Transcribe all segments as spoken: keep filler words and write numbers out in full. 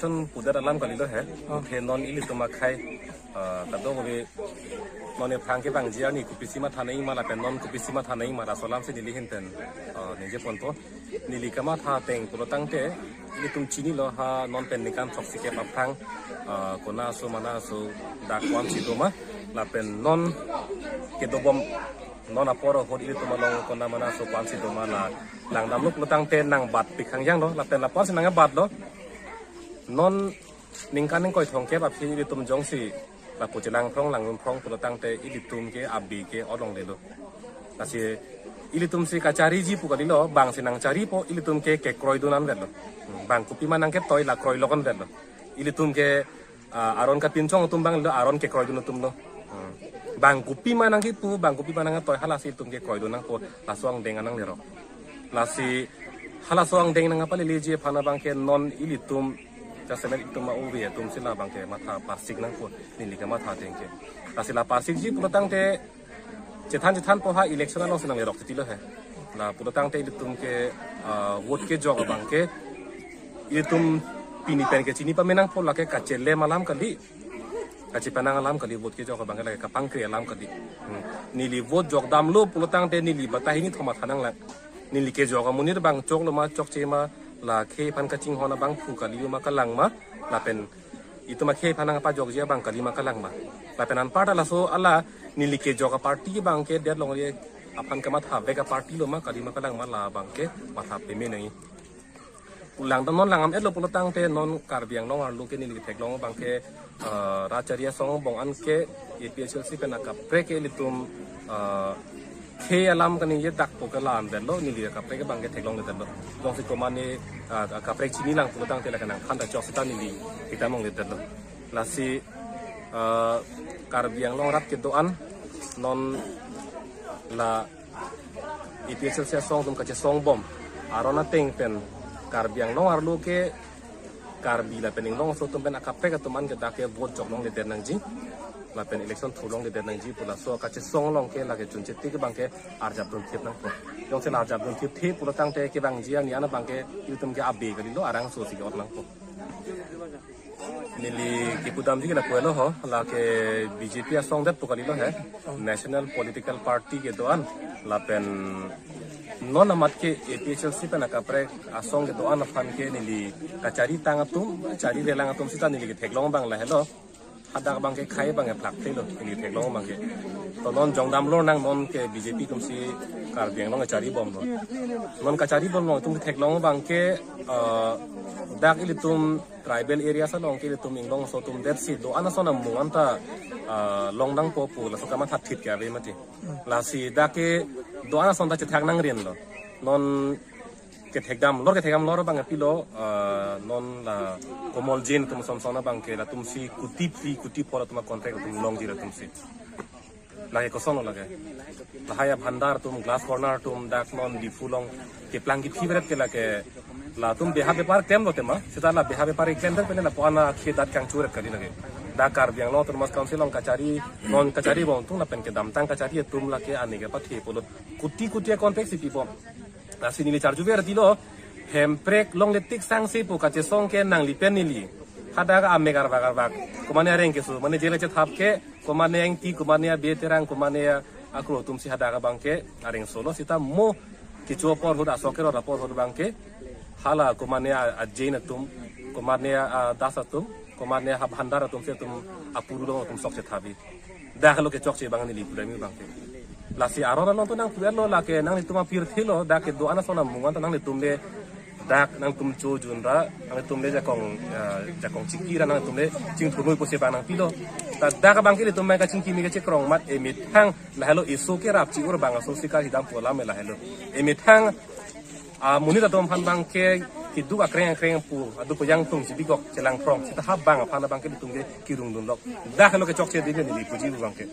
Ton pudet alam kalilo he. Oh. He non ilitum akhei, ah, kadokave non aphrang kevangji arni kopisi matha nangji ma lapen non kopisi matha nangji ma laso alam si neli ahin pen, ah, ningje ponpo. Neli kamatha ateng pulo tangte ilitum chinilo ha non pen ningkan throksi kep aphrang, ah, kona aso mana aso dak ko-ansi doma lapen non kedobom non apor ahut ilitum along kona mana aso ko-ansi doma la langdamlo pulo tangte nangbatpik hangjanglo lapen lapu-ansi nangbatlo. Non ningkan ingkoi thomkep aphi ilitum jongsi lapu chelang phrong lang phrong pulo tangte ilitum ke abi ke olonglelo. Lasi ilitum si kachariji pu kalilo, bang si nangcharipo ilitum ke kekroidun anvetlo. Hmm, bang kopima nangketoi la kroilok anvetlo. Ilitum ke, ah, aron kapinchong atum abang lo, aron kekroidun atum lo. Hmm. Bang kopima nangkipu, bang kopima nangketoi halasi ilitum kekroidun nangpo, laso angdeng anang lerok. Lasi halaso angdeng nangkapaleleji aphan abangke non ilitum jasemet itum a-ove atum si labangke matha parsik nangpo, neli kamatha ateng ke. Lasi la parsikji pulo tangte chethan chethanpo ha election along si nanglerok titilo he. La pulo tangte ilitum ke, ah, vote kejok abangke ilitum pini pen ke chini pame nangpo, lake kachelem alam kali, kachepanang alam kali, vote kejok abangke lake kapangkri alam kali. Hmm. Neli vote jokdamlo pulo tangte neli batai hini thom matha nanglang. Neli kejok amonit abang choklo ma chokche ma, la khei aphan kachinghon abang phu kali ma kalang ma, lapen itum akhei aphan nangpajokji abang kali ma kalang ma. Lapen anparta laso ala neli kejok aparty abangke det longri aphan kamatha vek aparty lo ma kali ma kalang ma, labangke matha peme nangji. Langdam non langdam-etlo pulo tangte non Karbi Anglong arlo ke neli theklong abangke, eh, rat chari asong angbong an ke APHLC pen akaprek ke ilitum, eh, khei alam kaningje dak po ke la-an detlo, neli akaprek abangke theklongledetlo. Jongsi komane, eh, akaprek chinilang pulo tangte la kanang phanta chok seta neli kitam longledetlo. Lasi, eh, Karbi Anglong arat kedo-an non la APHLC asong atum kachesong bom aron ateng pen Karbi Anglong arlo ke Karbi lapen inglongso atum pen akaprek atum an ke dak ke vote jok longledet nangji lapen election thur longledet nangji pu laso kachesong along ke lake chunche tik abangke arjap dunthip nangpo. Jongsi la arjap dunthipthe pulo tangte kevangji arni an abangke ilitum ke abi kalilo, arangso si ke-ot nangpo. Neli kipudamji ke lapu-etlo ho, lake BJP asong det pu kalilo he, National Political Party kedo-an, lapen non amat ke APHLC pen akaprek asong kedo-an aphan ke neli kacharitang atum, charirelang atum seta neli ketheklong abang lahelo. Hadak abangke khei abangke plakthelo, neli theklong abangke. To non jongdamlo nang non ke BJP atumsi Karbi Anglong kacharibomlo. Non kacharibomlo atum ketheklong abangke, eh, dak ilitum tribal areas along ke ilitum inglongso atum detsi do-an ason amung anta, ah, long nangpo pu laso kamatha thit ke ave mati. Lasi dak ke do-an ason ta chethak nangrinlo. Non kethekdam, lor kethekdam lor abang pilo, ah, non la Komol Jain atum son son abangke latumsi kuti phli kuti pho atum a-contract atum longji latumsi. Lake kosonlo lake. Lahai a-bhandar atum, glass corner atum, dak non Diphu along keplang kiphi beret ke lake. Latum beha bepar klemlo tema. Seta la beha bepar keklem det pele lapu-an akhei dat kangchur kali lake. Dak Karbi Anglong Autonomous Council along kachari, non kacharibom atum lapen kedamtang kachari atum lake ani ke pathi pulo. Kuti kuti a-contract si pibom. Lasi neli charjuver tilo, Hemprek longle tik sangse pu kachesong ke nangli pen neli. Hadak amek arbak arbak. Komane areng keso, mane jele chethap ke, komane angti, komane abe terang, komane akro atumsi hadak abangke areng solo seta mo kecho apor ahut, asok kerot apor ahut abangke. Hala komane a, a-Jain atum, komane a, a-Das atum, komane a-bhandar atumsi atum apuru along atum sok chethabi. Dak lo kechokche abang neli pudamji abangke. Lasi aron along to nangpu-etlo lake nanglitum apirthelo, dak kedo-an ason amung anta nanglitum le dak nangtum chojun ra, nangtum le jakong, eh, jakong chiki ra nangtum le chingthurnoi pusi abang nangpilo. Ta dak abangke ilitum mai kachingki mi kachekrong amat emethang lahelo, eso kerap chi-ur abang aso si karhidam pu alam lahelo. Emethang amonit atum aphan abangke keduk akreng akreng pu, aduk pu jangtung si bigok chelang phrong, seta ha abang aphan abangke ilitum ke kirungdunlok. Dak lo kechokche dei neli puji abangke.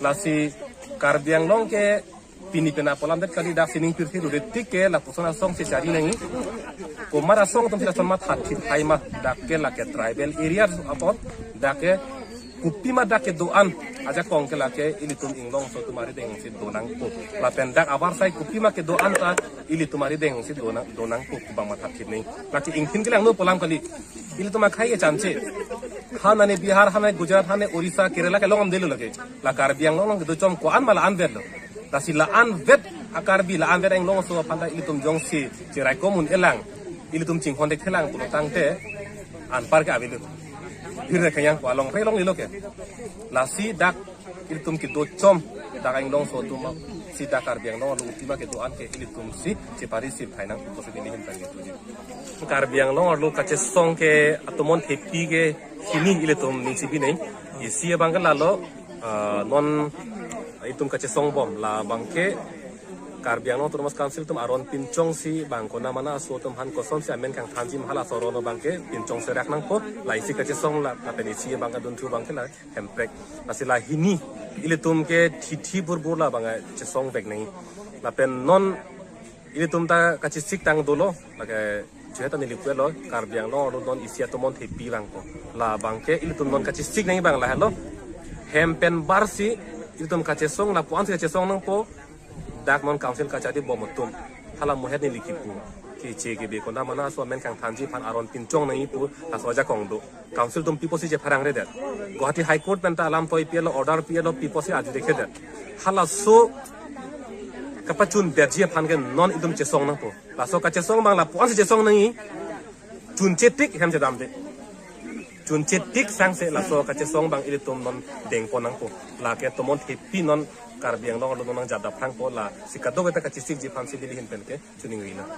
Lasi Karbi Anglong ke pini pena pu alam det kali, dak sining pirthe rudet tik ke lapuson asong si chari nangji. Komat asong atumsi lason matha thithai ma, dak ke lake tribal area apot, dak ke Kopima dak kedo-an ajakong ke lake ilitum inglongso atum arideng si do nangpo. Lapen dak avarsai kopima kedo-an ta ilitum arideng si do nang, do nangpo pu abang mathathip nangji. Lake ingthin kelangno pu alam kali. Ilitum akhei ke chamche. Ha nane Bihar, ha nane Gujarat, ha nane Orissa, Kerala kelong amdelo lake. La Karbi Anglong along kedochom ko-an ma la-anvet lo. Lasi la-anvet a-Karbi, la-anvet a-inglongso aphan ta ilitum jongsi cheraikom un-elang, ilitum chinghon thekthelang pulo tangte anpar ke avelo. Phir ke kanyang ko along re longlelo ke. Lasi dak ilitum kedochom dak a-inglongso atum si dak Karbi Anglong along kopima kedo-an ke ilitum si cheparisip thai nangpo pusi neli ahin tangji. Karbi Anglong arlo kachesong ke atomon thepi ke hini ilitum ning chibi nang. Isi abang ke lalo, ah, non itum kachesong bom la abang ke Karbi Anglong Autonomous Council atum aron pinchongsi bang konat mana aso atum aphan kosonsi amen kangthanji ma halaso aron abang ke pinchongsi rak nangpo. La isi kachesong la lapen isi abang ke dunthu abang ke la Hemprek. Lasi la hini ilitum ke thithi burbur la abang chesongvek nang. Lapen non ilitum ta kachesik tang dolo, lake cheheta neli pulo Karbi Anglong arlo non isi atomon thepi vangpo. La abang ke ilitum non kachesik nang abang lahelo. Hem pen bar si ilitum kachesong, lapu-an si kachesong nangpo. Dak non council kachari bom atum, hala muhet neli kipu. Keche kebe konat mana aso amen kangthanji aphan aron pinchong nangji pu laso ajakong do. Council atum pi apotsi chepharang redet? Guwahati High Court pen ta alam toi pilo, order pilo, pi apotsi arju dekhedet? Halaso kapachun detji aphan ke non itum chesong nangpo. Laso kachesong abang lapu-an si chesong nangji, chunche tik hem chedamde. Chunche tik sangse laso kachesong abang ilitum non dengpon nangpo. Lake atomon thepi non Karbi Anglong arlo non nangjat daphrangpo, lasi kadokave ta kachesikji aphansi neli ahin pen ke choningri nang.